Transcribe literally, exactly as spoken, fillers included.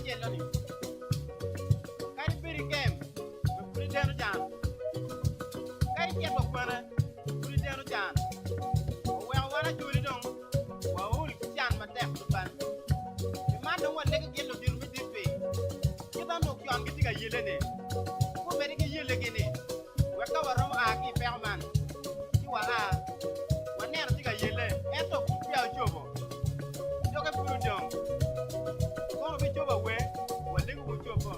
ciɛl lɔ ni. Ka cï bï ri kɛm, bï kut dɛn ë jaan. Ka cï ciɛl bä kuɛ̈në, bï kut dɛn ë jaan. Ku wɛ̈ɛ̈k wän acööl döŋ, wä ɣöl cï can matɛk bän. Bï man döŋ wä lek giɛl lɔ diël bï dhil pei. Cï bä nhök cɔn kë cï ka yiël ënë. Ku bɛ̈n kë yiël ë kënë. Wek ka wä rɔm aa ki pɛ̈k man. Cï wä aa. Wä nɛɛr cï ka yiël ë. Ë thok cï piath copɔ. Jɔkë pur döŋ. Kɔn bï copɔ wë. Wä lek wä copɔ.